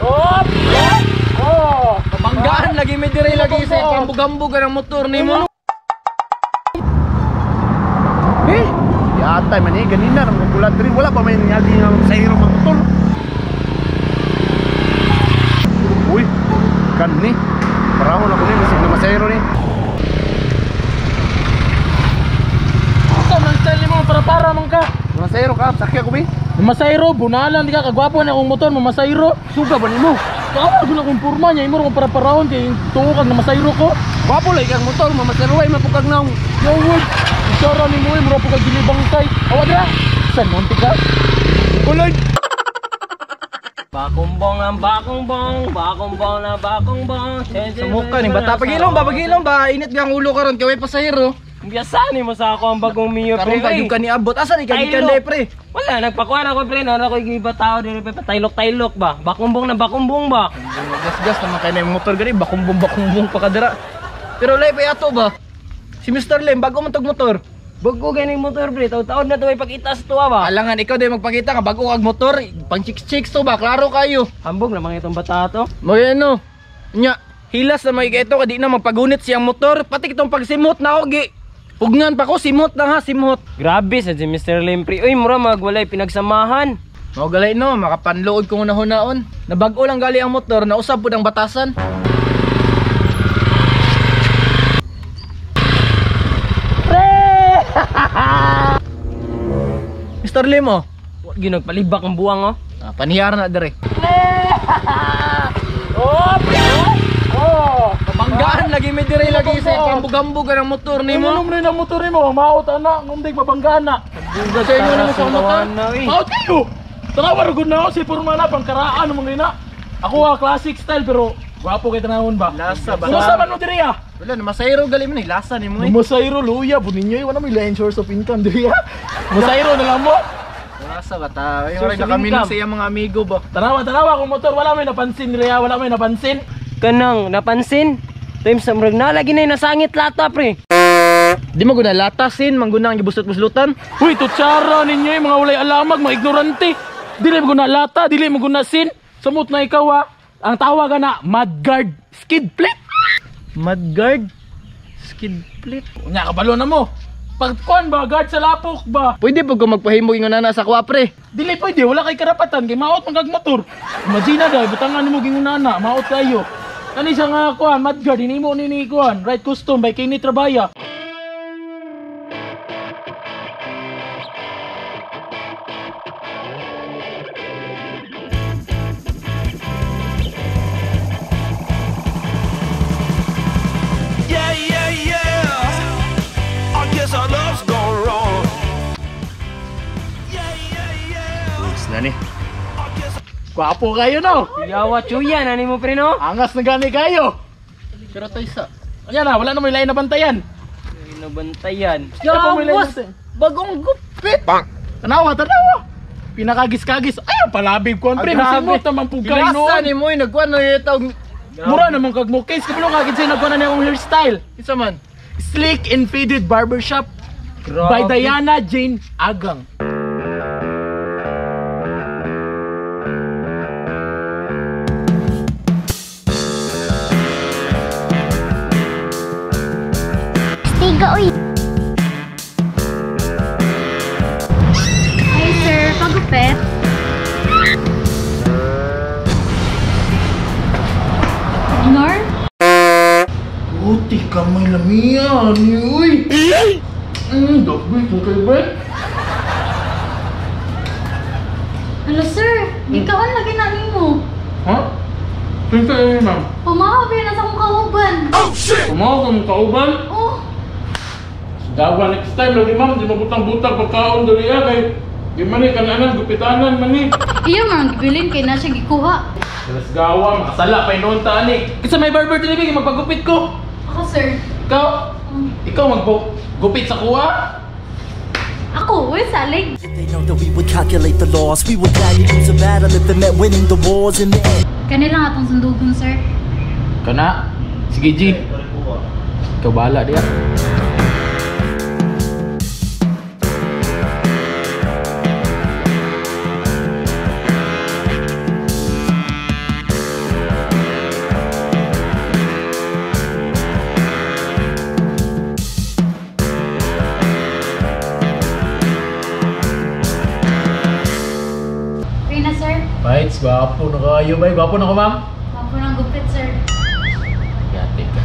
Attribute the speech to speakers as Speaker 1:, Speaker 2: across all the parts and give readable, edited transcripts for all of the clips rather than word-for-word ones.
Speaker 1: Oh! Oh!
Speaker 2: Pabanggaan lagi may dire lagi sa pambugambog ang motor nimo.
Speaker 3: Eh, yatay man eh, ganina nang magulat diri wala pa may nangyari nga masayro mga motor. Uy, kan ni. Parahon ako ni masig na masayro ni.
Speaker 1: Ito man style nimo para-para man ka.
Speaker 3: Masayro ka, sakya ko bi.
Speaker 1: Masayro, bunalan di ka kagwapo na akong motor, mamasayro.
Speaker 3: Suga ba nimo?
Speaker 1: Kawa ko na akong purma niya, imo kong para-parahon kay tuo kag namasayro ko.
Speaker 2: Gwapo lagi kang motor, mamasaruay mapukag naong.
Speaker 1: Yo word, isara ni mo mura po kag gilibangkay. Awa dira. San monte ka?
Speaker 2: Kulod.
Speaker 4: Bakumbong ang bakumbong, bakumbong na bakumbong.
Speaker 2: Sa mukha ni bata pagilong ba, pagilong ba, init nga ang ulo karon kay way pasahero.
Speaker 4: Biyasan mo sa ako ang bagong Mio
Speaker 2: Karon
Speaker 4: pre.
Speaker 2: pa yung kaniabot. Asa ni kay
Speaker 4: Taylok.
Speaker 2: kan pre?
Speaker 4: Wala nagpakuha na ako pre, nara ko iba tao diri pre, pataylok-taylok ba. Bakumbong na bakumbong ba.
Speaker 2: Gas-gas naman kay na yung motor gani, bakumbong bakumbong pa kadira. Pero lay pa ato ba? Si Mr. Lim bago man tog motor.
Speaker 4: Bago ganing motor pre, taud-taud na to may pagita sa tuwa ba.
Speaker 2: Alangan ikaw day magpakita nga bago kag motor, pang chicks-chicks to ba, klaro kayo.
Speaker 4: Hambog na mga itong bata to.
Speaker 2: Mo ano? Nya, hilas na may ito kadi na magpagunit siyang motor, pati kitong pagsimot na ako gi. Pugnan pa ko simot na ha, simot.
Speaker 4: Grabe sa si Mr. Lim pre. Uy, mura magwalay pinagsamahan.
Speaker 2: Mao galay no, makapanluod ko na hunaon. Nabag-o lang gali ang motor, nausab pud ang batasan. Pre! Mr. Lim oh.
Speaker 4: Wa gyud nagpalibak ang buwang oh.
Speaker 2: Ah, panihar na dire.
Speaker 1: Oh! Oh!
Speaker 2: Pabanggaan lagi may dire lagi sa pambugambog ang motor
Speaker 1: Nimo
Speaker 2: nimo.
Speaker 1: mo rin ang motor nimo, maot ana, ngumdig mabanggaan na.
Speaker 2: Sa inyo nimo sa motor.
Speaker 1: Maot kayo. Tanawa ra gud na ako si purma na pangkaraan mga ina. Ako ah, classic style pero gwapo kay tanawon ba.
Speaker 2: Lasa ba?
Speaker 1: Kumusta man mo diri ah?
Speaker 2: Wala na masayro gali man eh, lasa nimo eh.
Speaker 1: Masayro luya buninyo eh, wala may line source of income diri ah. Masayro na lang mo.
Speaker 2: Lasa ba ta? Ay,
Speaker 4: Source
Speaker 2: oray
Speaker 4: of
Speaker 2: nakamino
Speaker 4: income.
Speaker 2: sa iyang mga amigo ba.
Speaker 1: Tanawa, tanawa akong motor, wala may napansin diri ah, wala may napansin.
Speaker 4: Kanang napansin. Times sa murag na lagi na nasangit lata pre.
Speaker 2: Di mo guna latasin, mangguna ang gibusot-buslutan.
Speaker 1: Uy, tutsara ninyo eh, mga walay alamag, mga ignorante. Dili mo guna lata, dili mo guna sin. Sumot na ikaw ah. Ang tawag na mudguard skid plate.
Speaker 2: Mudguard, skid plate.
Speaker 1: Unya kabalo na mo. Pagkuan ba, guard sa lapok ba?
Speaker 2: Pwede po ko magpahimog yung nana sa kuwa pre.
Speaker 1: Dili pwede, wala kay karapatan kay maot man kag motor. Imagine na dahil, butangan nimo gingunana, maot kayo. Kani siya nga kuan, mudguard, hinimo ni kuan, right custom by Kenny Trabaya.
Speaker 5: Yeah. I guess our love's gone wrong. Yeah.
Speaker 3: Goods na ni.
Speaker 1: Gwapo kayo no.
Speaker 4: Yawa chuya na nimo pre no.
Speaker 1: Angas na gani kayo.
Speaker 2: Pero tayo sa.
Speaker 1: Ayan na, wala na may lain na bantayan.
Speaker 4: Nabantayan.
Speaker 1: Wala pa may lain na
Speaker 2: Yawas!
Speaker 1: bantayan.
Speaker 2: Bagong gupit!
Speaker 1: Tanawa, tanawa. Pinakagis-kagis. Ay, ang palabig ko. Pre,
Speaker 2: Ah, grabe.
Speaker 1: masimot naman po kayo
Speaker 2: Lasa
Speaker 1: noon.
Speaker 2: ni mo eh, nagkuhan na yung tawag.
Speaker 1: Mura naman kag mo. Case, kabalo kagid sa'yo, nagkuhan na niya akong hairstyle.
Speaker 2: Isa man.
Speaker 1: Slick and Faded Barbershop by Diana Jane Agang.
Speaker 6: Tiga, uy. Hi, sir. Pagupit. Ignore?
Speaker 1: Buti ka may lamian, uy. Dabi, kung kayo ba?
Speaker 6: Ano, sir? Gikaon lagi na nimo.
Speaker 1: Ha? Kinsa yun, ma'am?
Speaker 6: Pamahabi na sa akong kauban.
Speaker 1: Kumaw ka mong kauban?
Speaker 6: Oh,
Speaker 1: Dawa next time lagi ma'am, di mabutang-butang pagkaon dali ah, kay di man ni kananan, gupitanan man ni.
Speaker 6: iya man ang gibilin kay na siya gikuha.
Speaker 1: Alas gawa, makasala pa noon ta ani. Kasi may barber dili magpagupit ko.
Speaker 6: Ako, sir.
Speaker 1: Ikaw, ikaw magpagupit sa kuha?
Speaker 6: Ako, uy, salig.
Speaker 7: They know that we would calculate the loss. We would gladly lose a battle if it meant winning the wars in the end.
Speaker 6: Kani lang atong sundugon, sir.
Speaker 1: Kana? Sige, G. Ikaw bahala diya.
Speaker 6: sir.
Speaker 1: Bites, gwapo na kayo, bay. Gwapo na ko, ma'am.
Speaker 6: Gwapo ng gupit, sir.
Speaker 1: Yate ka.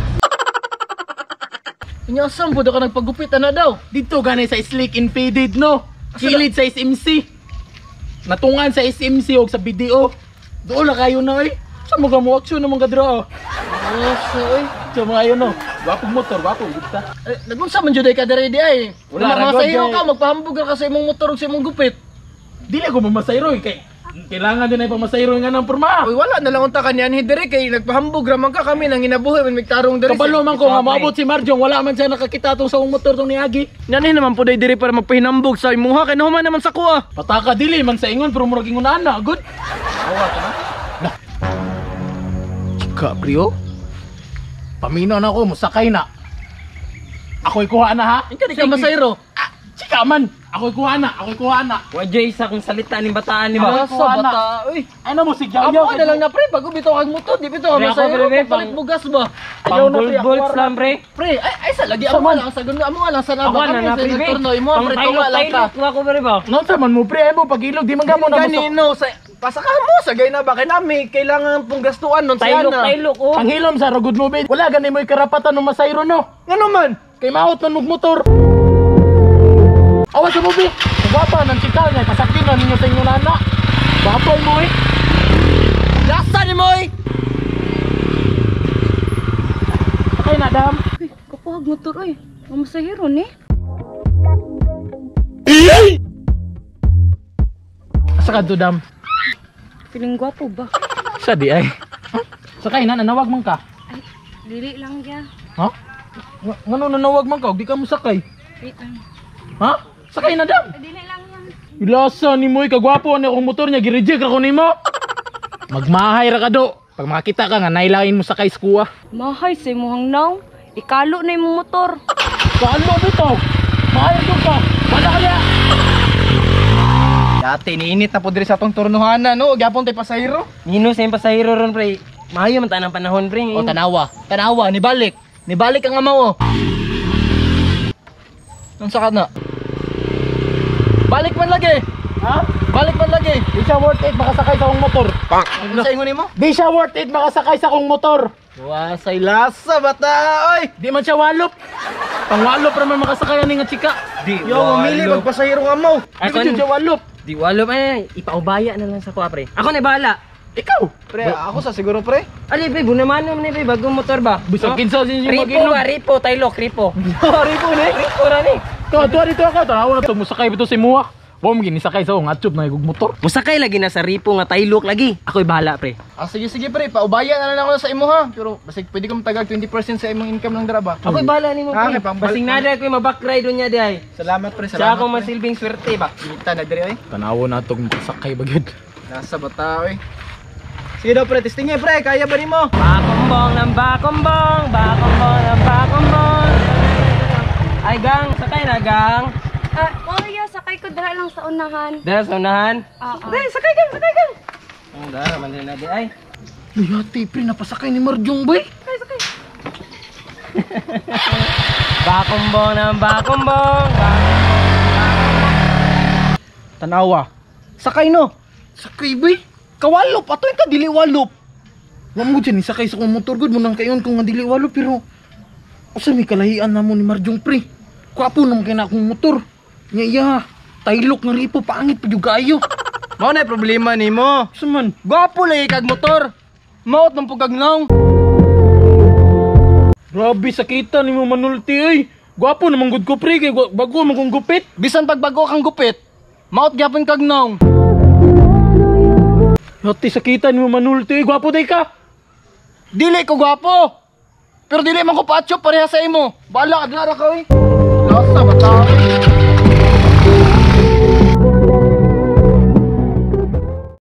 Speaker 2: Inya asam po ka nagpagupit ana daw.
Speaker 1: Dito gani sa Slick and Faded, no? Kilid sa SMC. Natungan sa SMC o sa BDO. Doon na kayo na, eh. Sa mga mo action ng mga kadra, oh.
Speaker 2: Asa oy.
Speaker 1: Sa mga yun, no? Gwapong motor, gwapong gupta.
Speaker 2: Eh, nagunsa man jud ay ka diri di ay.
Speaker 1: Wala,
Speaker 2: Wala
Speaker 1: ra,
Speaker 2: mga
Speaker 1: God,
Speaker 2: ka magpahambog ra ka sa imong motor ug sa imong gupit.
Speaker 1: Dili ko mamasayro, eh. Kay, kailangan din ay pamasayro nga ng porma.
Speaker 2: Uy, wala na lang unta kanianhi diri kay nagpahambog ra man ka kami nang ginabuhi man migtarong diri.
Speaker 1: Kabalo man ko nga
Speaker 4: Ikaw, pre.
Speaker 1: maabot si Marjong, wala man siya nakakita tong sa akong motor tong niagi.
Speaker 2: Nanhi naman po day diri para magpahinambog sa imuha kay nahuman naman sa kuha.
Speaker 1: Pataka dili man sa ingon pero murag ingon ana, good. Awa ka na. Lah. Chika, Prio. Paminaw na ako, musakay na. Ako'y kuha na ha.
Speaker 2: Inka di ka masayro.
Speaker 1: Ah, chika man. Ako'y kuha na, ako'y kuha na.
Speaker 4: Wa jay isa kung salita ni bataan ni ba.
Speaker 2: Asa bata oy.
Speaker 1: Ano mo si Yaw?
Speaker 2: Amo na lang na pre pag bitaw kag motor di bitaw ka
Speaker 4: Pre, ako,
Speaker 2: masayro
Speaker 4: pre, pre,
Speaker 2: palit bugas ba.
Speaker 1: Ayaw na, pre,
Speaker 4: Pang bolts
Speaker 1: ako
Speaker 4: lang pre.
Speaker 2: Pre, ay ay sa lagi amo lang sa gundo amo lang sa
Speaker 4: Ako
Speaker 2: naba
Speaker 4: na
Speaker 2: kami
Speaker 4: na
Speaker 2: sa
Speaker 4: pre. be.
Speaker 2: turno imo
Speaker 4: Pang
Speaker 2: pre tunga lang ka.
Speaker 4: taylok-taylok na ako pre ba.
Speaker 1: Noon man mo pre, ay mo pagilog di man gamo na mo.
Speaker 2: Ganino sa pasaka mo sa gay na ba kay nami kailangan pong gastuan nun siya na.
Speaker 4: Taylok-taylok oh.
Speaker 1: Panghilom sa ragod mo be. Wala gani mo'y karapatan ng masayro no.
Speaker 2: Ngano man?
Speaker 1: Kay maot man mog motor. Awa sa mo be. Gwapa ng chika nga pasakin na ninyo sa inyong nana. Gwapa mo eh.
Speaker 2: Lasa ni mo oy.
Speaker 1: Sakay na dam.
Speaker 6: Uy, kapuhag motor, oy. Mamasahero ni.
Speaker 1: Asa ka do dam?
Speaker 6: Feeling gwapo ba?
Speaker 1: Sa di ay. Sakay na nanawag man ka.
Speaker 6: Ay, dili lang ya.
Speaker 1: Ha? Ngano nanawag man ka? Di ka mo sakay.
Speaker 6: Wait lang.
Speaker 1: Ha? Sakay na dam.
Speaker 6: Ay, dili lang yan.
Speaker 1: Ilasa ni mo kagwapo ani akong motor niya gi-reject ako nimo. Magmahay ra ka do. Pag makita ka nga nailain mo sakay sa kuha.
Speaker 6: Mahay sa imuhang naw. Ikalo na imong motor.
Speaker 1: Kaano bitaw? Mahay do ka. Wala kaya.
Speaker 2: Dati niinit na po diri sa atong turnuhanan no, gyapon tay pasahero.
Speaker 4: Nino sa imong pasahero ron pre. Maayo man tanang panahon pre.
Speaker 2: O tanawa, tanawa nibalik. Nibalik ang amaw oh. Nung sa na? Balik man lagi.
Speaker 1: Ha?
Speaker 2: Balik man lagi.
Speaker 1: Di siya worth it makasakay sa akong motor.
Speaker 2: Ano sa ingon nimo?
Speaker 1: Di siya worth it makasakay sa akong motor.
Speaker 2: Wa say lasa bata oy.
Speaker 1: Di man siya walop. Pangwalop ra man makasakay ani nga chika.
Speaker 4: Di
Speaker 2: Yo, mamili magpasahero ang amaw.
Speaker 1: Di man siya walop.
Speaker 4: Di walop eh. Ipaubaya na lang sa kuha pre. Ako na bahala.
Speaker 1: Ikaw.
Speaker 2: Pre, ako sa siguro pre.
Speaker 4: Ali pre, bunamano man ni pre bagong motor ba?
Speaker 1: Bisag kinsa sa inyo
Speaker 4: Ripo
Speaker 1: mag-inom.
Speaker 4: ba, ripo, taylok, ripo.
Speaker 2: Sorry po ni.
Speaker 4: Ripo ra ni.
Speaker 1: Ka, tuwa dito ako. Tanawa na to. Musakay bito si Muha. Wa mo ginisakay sa akong atsob na igog motor.
Speaker 4: Musakay lagi na sa ripo nga taylok lagi. Ako'y bahala pre.
Speaker 2: Ah, sige sige pre, paubaya na lang ako sa imo ha. Pero basig pwede kong tagag 20% sa imong income lang dara ba.
Speaker 4: Ako'y bahala nimo
Speaker 2: Ah,
Speaker 4: pre.
Speaker 2: kay pambal-
Speaker 4: Basing nada ko'y mabackride doon niya di ay.
Speaker 2: Salamat pre,
Speaker 4: Sa
Speaker 2: salamat.
Speaker 4: akong masilbing swerte ba.
Speaker 2: Kita na diri oy.
Speaker 1: Tanawa na tong makasakay ba gyud.
Speaker 2: Nasa bata oy. Sige daw pre, testing eh pre, kaya ba nimo?
Speaker 4: Bakumbong ng bakumbong, bakumbong ng bakumbong. Ay gang, sakay na gang.
Speaker 6: Ah, oh, ya, sakay ko dala lang sa unahan.
Speaker 4: Dara sa unahan.
Speaker 6: Oo.
Speaker 4: Dai, sakay gang, sakay gang. Ang dara man din na di ay.
Speaker 1: Luyati pre, napasakay ni Marjong boy.
Speaker 4: Bakumbong ng bakumbong.
Speaker 2: Tanawa. Sakay no.
Speaker 1: Sakay boy.
Speaker 2: Kawalop ato ka dili walop.
Speaker 1: Wa mo dyan isakay sa akong motor gud mo nang kayon kung nga dili walo pero usa may kalahian namo ni Marjong pre. Kwapo naman kay na akong motor. Nya iya, taylok nga ripo pangit pa jud kaayo.
Speaker 2: Mao na problema nimo.
Speaker 1: Usa man?
Speaker 2: Gwapo lagi kag motor. Maot ng pugag naong.
Speaker 1: Grabe sakita nimo manulti oy. Gwapo naman gud ko pre kay bago man kong gupit.
Speaker 2: Bisan pagbago kang gupit, maot gyapon kag naong.
Speaker 1: Yati sakita nimo manulti oy, gwapo day ka.
Speaker 2: Dili ko gwapo. Pero dili man ko pacho pareha sa imo. Bala ka dinara ka oy. Lasa bata.